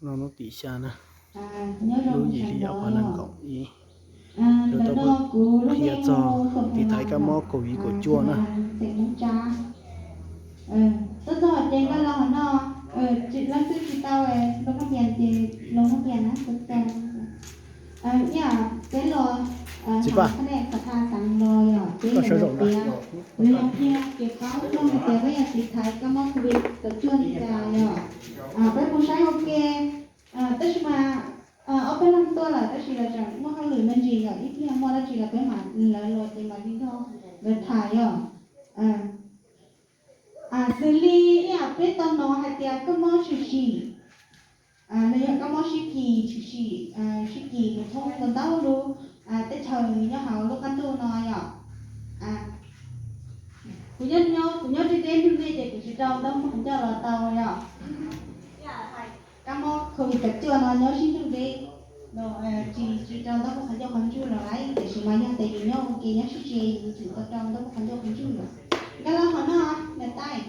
Lub tim xya na, lub yim hli yam phav nees nkaum ib, yuav tau qhia txog tiv thaiv kab mob covid kaum cuaj na. Txog ces nkag los hauv no, leej twg tsis tau, los hauv tias na, ib yam peb los tsis paj, peb los piav, peb los qhia ces paub txog hais tias peb yog tiv thaiv kab mob covid kaum cuaj li cas yom. Peb mus saib ua ke, tab sis mas ob peb leeg tuaj lawm tab sis lawv tseem muaj hauj lwm me ntsis yom, ib pliag muaj dab tsi los peb mam, lawv los ces mam li nrog lawv tham yom. Xws li ib yam peb tau hnov hais tias kab mob tshwm sim, los yog kab mob sib kis tshwm sim, sib kis mus thoob ntau ntau lub teb chaws nyob hauv lub qab ntuj no yom. Kuv nyob, kuv nyob deb deb nrug nej ces kuv tsis rau ntaub muag qhov ncauj los tau yom. Kab mob covid kaum cuaj no nyob sib nrug deb, tsis, tsis rau ntaub muag qhov ncauj qhov ntswg los lawm, tiam sis mas yog tias yus nyob ua ke nyob sib ze yus tseem tau rau ntaub muag qhov ncauj qhov ntswg lawm. Nkag los hauv no niam tais,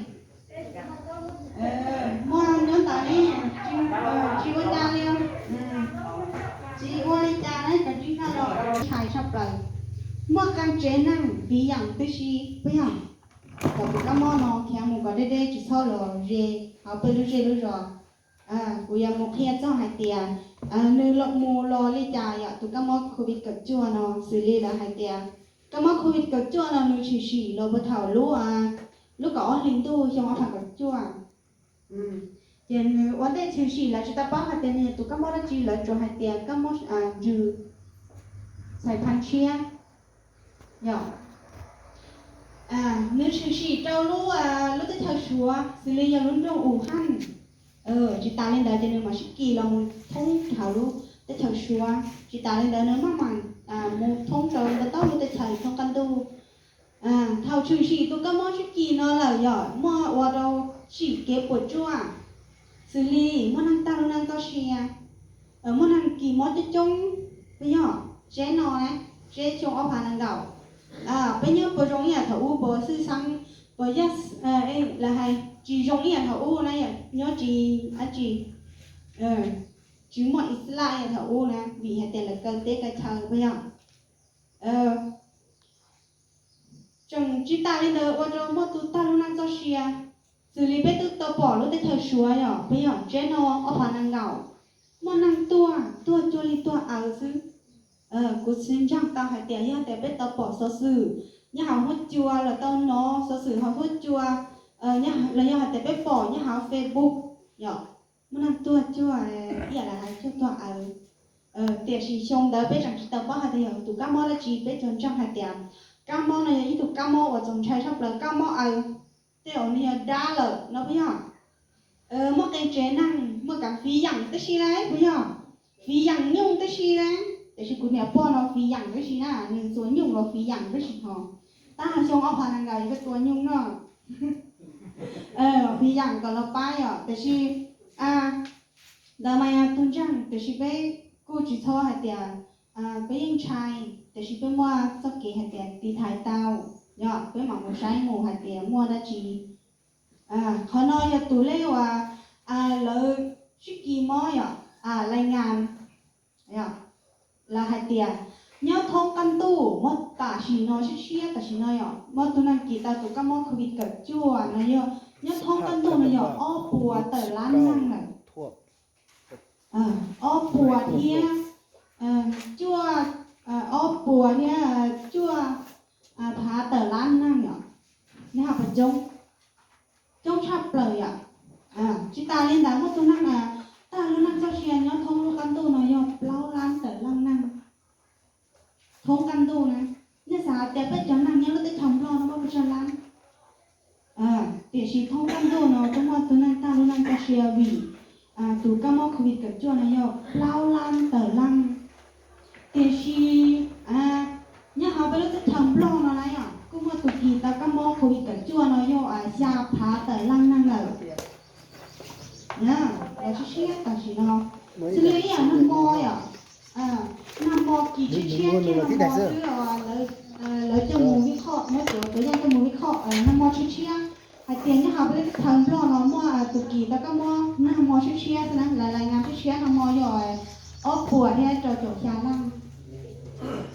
muaj nyob ntawd ne, tsis ua cas li, tsis ua li cas na, cov tsis nkag los ntshai tshaj plaws. Muaj qee tsev neeg fiv yam tib si, puas yog? Kom tus kab mob no khiav mus kom deb deb tsis txhob los ze hauv peb lub zej lub zos. Kuv yuav mus qhia txog hais tias nws los mus los li cas yom, tus kab mob covid kaum cuaj no. Xws li lawv hais tias kab mob covid kaum cuaj no nws tshwm sim los puag thaum lub, lub kaum ob hlis ntuj xyoo ob phav kaum cuaj. Ces nws ua ntej tshwm sim lawv tsis tau paub hais tias nws yog tus kab mob dab tsi, lawv tsuas hais tias kab mob ntsws, xais phan tshiab. Yog nws tshwm sim rau lub, lub teb chaws Suav xws li yog lub nroog Wuhan. Tsis tas li ntawd ces nws mam sib kis los mus thoob hauv lub teb chaws Suav. Tsis tas li ntawd nws maj mam mus thoob rau ntau lub teb chaws thoob qab ntuj. Thaum tshwm sim tus kab mob sib kis no lawm yog muaj ua rau tsim kev puas tsuaj, xws li muaj neeg tag lub neej txoj sia, muaj neeg kis mob coob coob, puas yog? Tsev no na, tsev xyoo ob phav nees nkaum, peb nyob puas zoo ib yam thaum ub, puas xwj xeeb, puas yog, lawv hais tsis zoo ib yam thaum ub na, nyob tsis dab tsi, tsis muaj ib xwb laj ib yam thaum ub na, vim hais tias lawv kaw teb kaw chaw, puas yog? Tseem tsis tas li ntawd ua rau muaj tus tag lub neej txoj sia, xws li peb twb tau pom lub teb chaws Suav yog, puas yog? Tsev no ob phav nees nkaum, muaj neeg tuag, tuag cuag li tuag aws xwb. Kuv tsis ntseeg tau hais tias yog tias peb tau pom xov xwm nyob hauv huab cua, los tau hnov xov xwm hauv huab cua, los yog hais tias peb pom nyob hauv Facebook yom, muaj neeg tuag cuag ib yam li hais cuag tuag aws. Tiam sis xyoo ntawd peb tseem tsis tau paub hais tias yog tus kab mob dab tsi, peb tsuas ntseeg hais tias kab mob no yog ib tug kab mob uas txaus ntshai tshaj plaws, kab mob aws, tej zaum nws yog dab lawm no, puas yog? Muaj qee tsev neeg muaj kev fiv yam tib si lawm, puas yog? Fiv yam nyuj tib si lawm, tiam sis kuv niam pog no fiv yam tib si na, nws txua nyuj los fiv yam tib si ho. Tab hais xyoo ob phav nees nkaum yog peb txua nyuj no, fiv yam kom los pab yom, tiam sis ntawd mas yog tus ntseeg, tiam sis peb kuj tsis txhob hais tias, peb yeej ntshai, tiam sis peb muaj txoj kev hais tias tiv thaiv tau, yog peb mam mus saib mus hais tias muaj dab tsi. Qhov no yog tus lej uas lawv sib kis mob yom, lais ngas, lawv hais tias nyob thoob qab ntuj muab tam sim no siab siab tam sim no yom, muab tus neeg kis tau tus kab mob covid kaum cuaj no yog nyob thoob qab ntuj no yog ob puas tawm lab neeg lawm. Ob puas thiab cuaj, ob puas thiab cuaj phav tawm lab neeg yom. Nej ho puas coob? Coob tshaj plaws yom. Tsis tas li ntawd muaj tus neeg tag lub neej txoj sia nyob thoob lub qab ntuj no yog plaub lab tawm lab neeg. Thoob qab ntuj na, nej xav hais tias peb cov neeg nyob lub teb chaws Nplog no muaj pes tsawg lab? Tiam sis thoob qab ntuj no twb muaj tus neeg tag lub neej txoj sia vim tus kab mob covid kaum cuaj no yog plaub lab tawm lab. Tiam sis nyob hauv peb lub teb chaws Nplog no na yom, kuj muaj tus kis tau kab mob covid kaum cuaj no yog xya phav tawm lab neeg lawm. Los siab siab tam sim no, xws li ib yam nag hmo yom, nag hmo kis tshiab tshiab kiag nag hmo xwb, lawv coj mus vij khoj, muab cov tsav yaj coj mus vij khoj, nag hmo tshiab tshiab. Hais tias nyob hauv peb lub teb chaws Nplog no muaj tus kis tau kab mob nag hmo tshiab tshiab xwb na, lawv lais ngas tshiab Tshiab nag hmo yog ob puas thiab rau caum xya leej.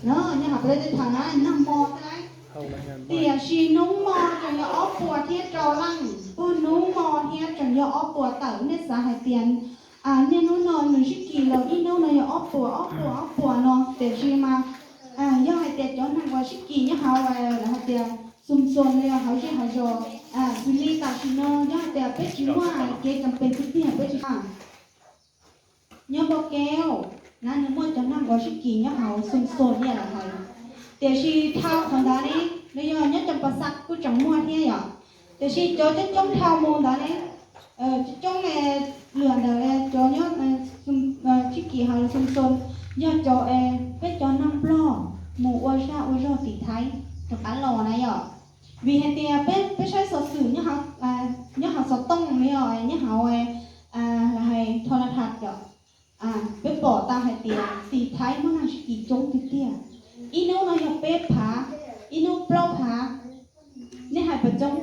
No nyob hauv peb lub teb chaws na, nag hmo xwb na. Tiam sis hnub hmo tseem yog ob puas thiab rau leej, pog hnub hmo thiab tseem yog ob puas tawm. Nej xav hais tias niaj hnub no nws sib kis los ib hnub no yog ob puas ob puas ob puas no, tiam sis mas yog hais tias cov neeg uas sib kis nyob hauv lawv hais tias xum xos no yog hauv zej hauv zos, xws li tam sim no yog hais tias peb tsis muaj kev cam pes tiag tiag peb tsis nyob npau kev na, nws muaj cov neeg uas sib kis nyob hauv xum xos li lawv hais. Tiam sis dhau qhov ntawd ne, los yog nyob cov pas xaj kuj tseem muaj thiab yom. Tiam sis cov coob coob dhau mus ntawd ne, coob coob luam ntawd cov nyob sib kis hauv xum xos yog cov peb cov neeg Nplog mus ua zaj ua zog tim Thaib rov qab los na yom. Vim hais tias peb saib xov xwm nyob hauv xov tooj los yog nyob hauv hais tho la thas yom, peb pom tau hais tias tim Thaib muaj neeg sib kis coob tiag tiag. Ib hnub no yog peb phav, ib hnub plaub phav, nej hais puas coob?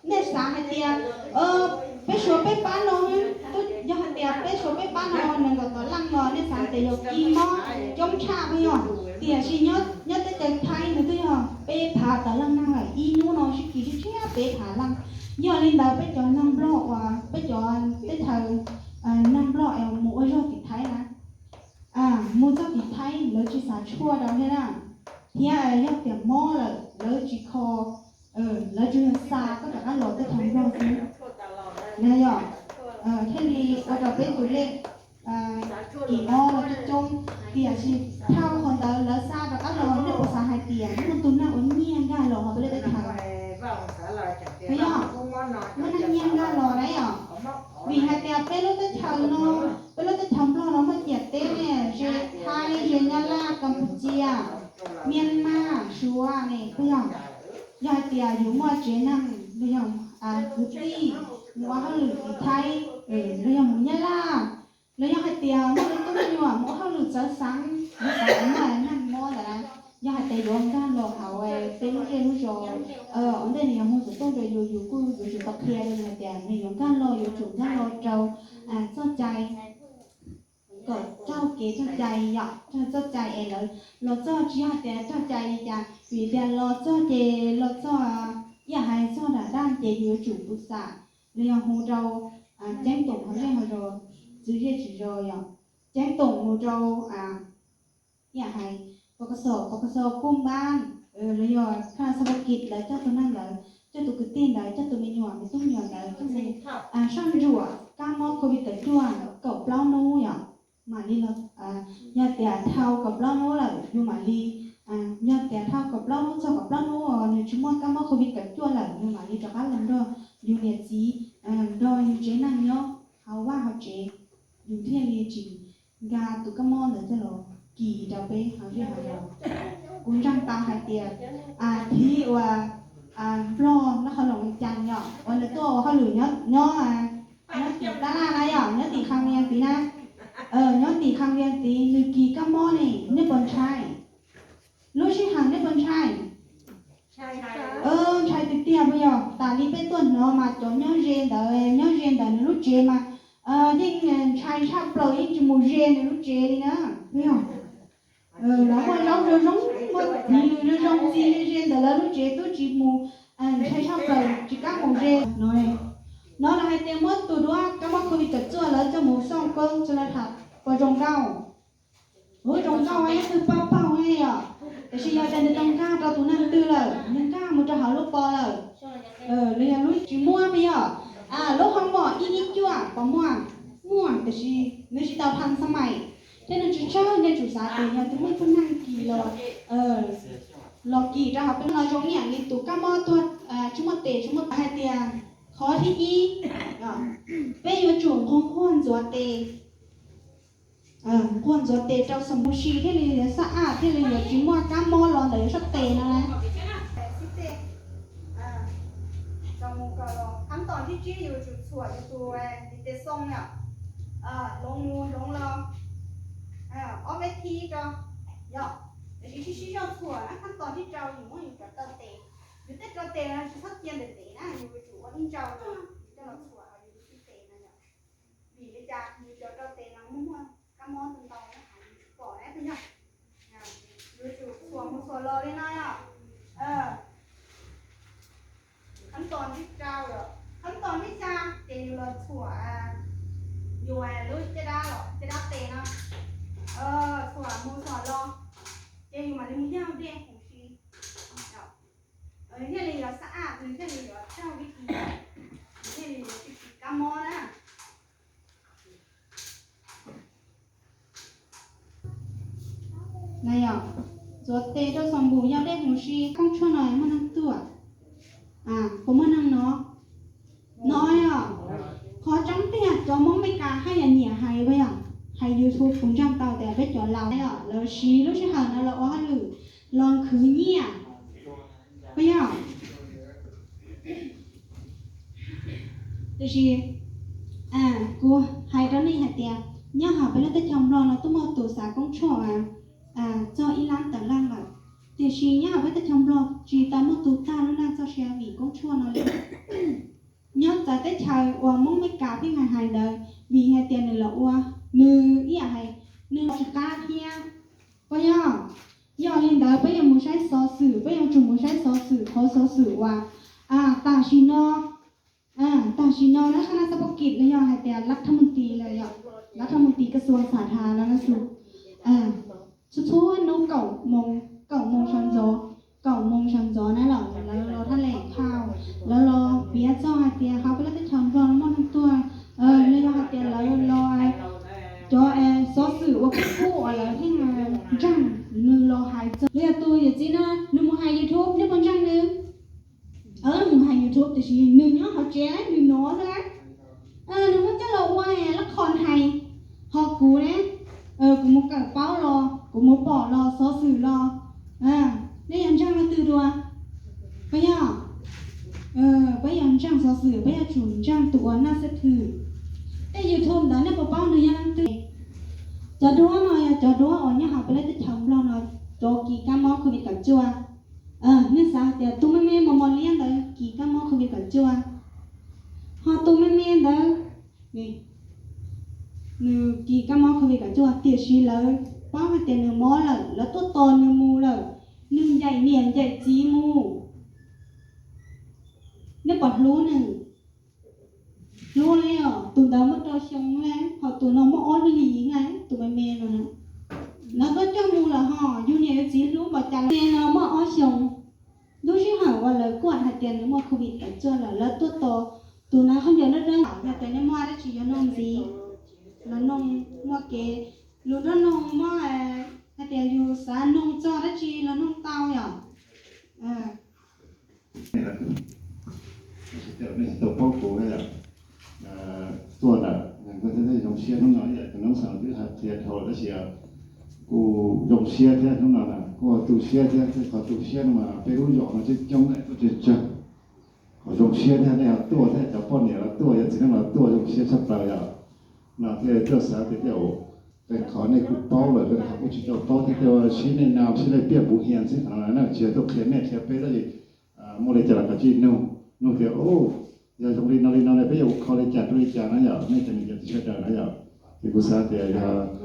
Nej xav hais tias peb Suav peb pab no, yog hais tias peb Suav peb pab no nees nkaum tawm leej no, nej xav hais tias yog kis mob coob tshaj puas yog? Tiam sis nyob teb chaws Thaib nws twb yog peb phav tawm leej neeg lawm, ib hnub no sib kis tshiab tshiab peb phav leej. Yog li ntawd peb cov neeg Nplog uas peb cov teb chaws neeg Nplog es mus ua zog tim Thaib na, mus txog tim Thaib lawv tsis xav tshuaj rau thiab na, thiab yog tias mob lawm lawv tsis kho, lawv tsuas yog xa koj rov qab los teb chaws Nplog xwb. Na yog thiaj li ua rau peb tus lej kis mob los coob coob. Tiam sis dhau qhov ntawd lawv xa rov qab los, nej puas xav hais tias muaj tus neeg uas nyiag nkag los hauv peb lub teb chaws? Puas yog? Muaj neeg nyiag nkag los na yom? Vim hais tias peb lub teb chaws no, peb lub teb chaws Nplog no muaj ciam teb ne, ze Thaib, ze Nyab Laj, Kampuchia, Myanmar, Suav ne, puas yog? Yog hais tias yus muaj tsev neeg los yog kwv tij mus ua hauj lwm tim Thaib, los yog mus Nyab Laj, los yog hais tias muaj ib tug me nyuam mus ua hauj lwm txawv xeev, yus xav muaj neeg mob ntawd na, yog hais tias yuav nkag los hauv peb lub zej lub zos, ua ntej nws yuav hu xov tooj rau yus, yus kuj yuav tsum tau qhia rau nws hais tias nws yuav nkag los yuav tsum nkag los rau txoj cai, kom raug kev raug cai yom, raug txoj cai es lawv los txog tsis yog hais tias raug cai li cas, vim tias los txog ces los txog ib yam hais txog nram daj ces yus yuav tsum pw xam, los yog hu rau ceeb toom hauv zej hauv zos, txwv zej txwv zos yom, ceeb toom mus rau ib yam hais pov kas xos, pov kas xos kuj npab, los yog khaj xab pab kis lawv coj tus neeg ntawd, coj tus kwv tij ntawd, coj tus me nyuam me tub me nyuam ntawd coj mus soj ntsuam kab mob covid kaum cuaj kaum plaub hnub yom, mam li los, yog tias dhau kaum plaub hnub lawm yus mam li, yog tias dhau kaum plaub hnub txog kaum plaub hnub uas nws tsis muaj kab mob covid kaum cuaj lawm yus mam li rov qab los nrog yus niam txiv, nrog yus tsev neeg nyob hauv vaj hauv tsev, yus thiaj li tsis nkag tus kab mob ntawd coj los kis rau peb hauv zej hauv zos. Kuv ntseeg tau hais tias txiv uas Nplog nyob qhov Loos Cas yom, uas nws tuaj ua hauj lwm nyob, nyob tim Tab Laj na yom, nyob tim Kham Vias tid na, nyob tim Kham Vias tid nws kis kab mob ne, nej puas ntshai? Lub sij hawm nej puas ntshai? Ntshai tiag tiag puas yog? Tas li peb tuaj hnov mas cov nyob ze ntawd, nyob ze ntawd nws lub tsev mas yeej ntshai tshaj plaws, yeej tsis mus ze nws lub tsev li na, puas yog? Lawv muaj zaub zoo zoo, muaj hnyuv zoo zoo ntxiv ze ze ntawm lawv lub tsev twb tsis mus, ntshai tshaj plaws tsis kam mus ze no. No lawv hais tias muab tus duab kab mob covid kaum cuaj lawv coj mus xoj koob txog lawv tham puas zoo nkauj. Ua zoo nkauj ib tug paug paug yom, tiam sis yog tias nws tau nkag rau tus neeg twg lawm, nws nkag mus rau hauv lub pos lawm, los yog lub tsis muaj puas yog? Lub hoo mom ib ib cuaj pos muaj, muaj tiam sis nws tsis tau tham xa mais, thiab nws tsis tsawg, nej tsum xav tias yog tus muaj tus neeg kis los, los kis rau hauv peb no zoo ib yam li tus kab mob tuag tsis muaj tes tsis muaj taw hais tias qhov thib ib, peb yuav tsum nquag nquag ntxuav tes, nquag ntxuav tes rau xom pu si thiaj li yuav xab aj thiaj li yuav tsis muaj kab mob los ntawm yuav sab tes no na. Khab tom thib tsib yus tsum txhuam yus tus ntiv tes xoo na, hloov mus hloov los ob veb thib rau, yog, tiam sis sib sib zog txhuam na. Khab tom thib rau yus muab yus cov taw tes, yus tej cov tes no tsis txhob cia ntev ntev na, yus yuav tsum ua ib ntsau rau yus coj los txhuam hauv yus lub xib tes no yom. Txhua yus lub caj dab los caj dab tes no, txhua mus txhua los, ces yus mam li mus yog dej huv si, thiaj li yuav xab ab, nws thiaj li yuav raug vib tis, nws thiaj li yuav tsis kis kab mob na. Na yom, txuav tes rau xos npum yog dej huv si. Koob tshuaj no muaj neeg tuaj, puas muaj neeg no? No yom, qhov tseeb tiag cov Hmoob Meskas haj yam nyiam hais, hais YouTube kuv ntseeg tau tias peb cov laus yom, lawv siv lub sij hawm no los ua hauj lwm, los khwv nyiaj, puas yog? Tiam sis kuv hais rau nej hais tias nyob hauv peb lub teb chaws Nplog no twb muaj tus xav koob tshuaj txog ib lab tawm leej lawm, tiam sis nyob hauv peb teb chaws Nplog tsis tau muaj tus tag lub neej txoj sia vim koob tshuaj no li. Nyob txawv teb chaws uas Hmoob Meskas pheej hais hais ntawd vim hais tias nws los ua, nws ib yam hais nws tsis qab thiab, puas yog? Yog li ntawd peb yuav mus saib xov xwm, peb yuav tsum mus saib xov xwm, qhov xov xwm uas tam sim no, tam sim no na, qhab naj xab pab kim los yog hais tias lab thaj mus tis los yog lab thaj mus tis kas xuas xas thas no na xus, txhua txhua hnub kaum moos, kaum moos sawv ntxov, kaum moos sawv ntxov na los lawv los thaj leem khau, lawv los piav txog hais tias hauv peb lub teb chaws Nplog muaj neeg tuag, los yog hais tias lawv los, cov xov xwm uas kub kub uas lawv yeej ntseeg, nws los hais txog. Los yog tus yawm txiv no nws mus hais YouTube, nej puas ntseeg nws? Mus hais YouTube tiam sis nws nyob hauv tsev nws nov xwb, nws muab coj los ua lab khos hais. Ho kuv ne, kuv mus kawm paub los kuv mus pom los xov xwm los, nej yuav ntseeg leej twg dua? Puas yog? Peb yuav ntseeg xov xwm, peb yuav tsum ntseeg tus uas naj xib hwb. Tej YouTube ntawd nej puas paub nws yog leej twg? Cov duab no yog cov duab uas nyob hauv peb lub teb chaws Nplog no, cov kis kab mob COVID kaum cuaj. Nej xav hais tias tus me me mos mos liab ntawd kis kab mob COVID kaum cuaj, ho tus me me ntawd nws kis kab mob COVID kaum cuaj, tiam sis lawv paub hais tias nws mob lawm, lawv tuaj tos nws mus lawm, nws ncaim niam ncaim txiv mus. Nej puas hlub nws? Hlub li os, tus ntawd muaj rau xyoo na, ho tus no muaj ob hlis na, tus me me no. Lawv tuaj coj mus lawm ho yus niam yus txiv hlub npaum cas li. Me no muaj ob xyoos, lub sij hawm uas lawv kuaj hais tias nws muaj COVID kaum cuaj lawm, lawv tuaj tos. Tus no khaub ncaws dawb dawb, yog tias nej muaj dab tsi yuav noog ntxiv, los noog muaj kev, lus nrog noog muaj, hais tias yus xav noog txog dab tsi los noog tau yom. Nej tsis tau paub kuv, tuaj ntawm nkawd thiab, zoo siab hnub no ib yam tus noob xaus twb hais qhia dhau tab sis kuj zoo siab thiab hnub no na, kuj tu siab thiab, qhov tu siab no mas peb lub zos no coob coob tuaj tsawg tsawg. Qhov zoo siab thiab nej ho tuaj thiab cov poj niam los tuaj, yog txiv neej los tuaj, zoo siab tshaj plaws yom. No thiaj tuaj xav tias tej zaum qee qhov nej kuj paub lawm, qee qhov kuj tsis tau paub thiab, tej sib nej nau sib leej piaj puv hias xwb, qhov no na tsis yog tuaj qhia nej qhia peb tab sis muaj li cas los kav tsij nug, nug tias yog zoo li no li no ne peb yuav ua kho li cas rau li cas na yom, nej cov niam cov txiv sawv daws na yom. Ces kuv xav tias yog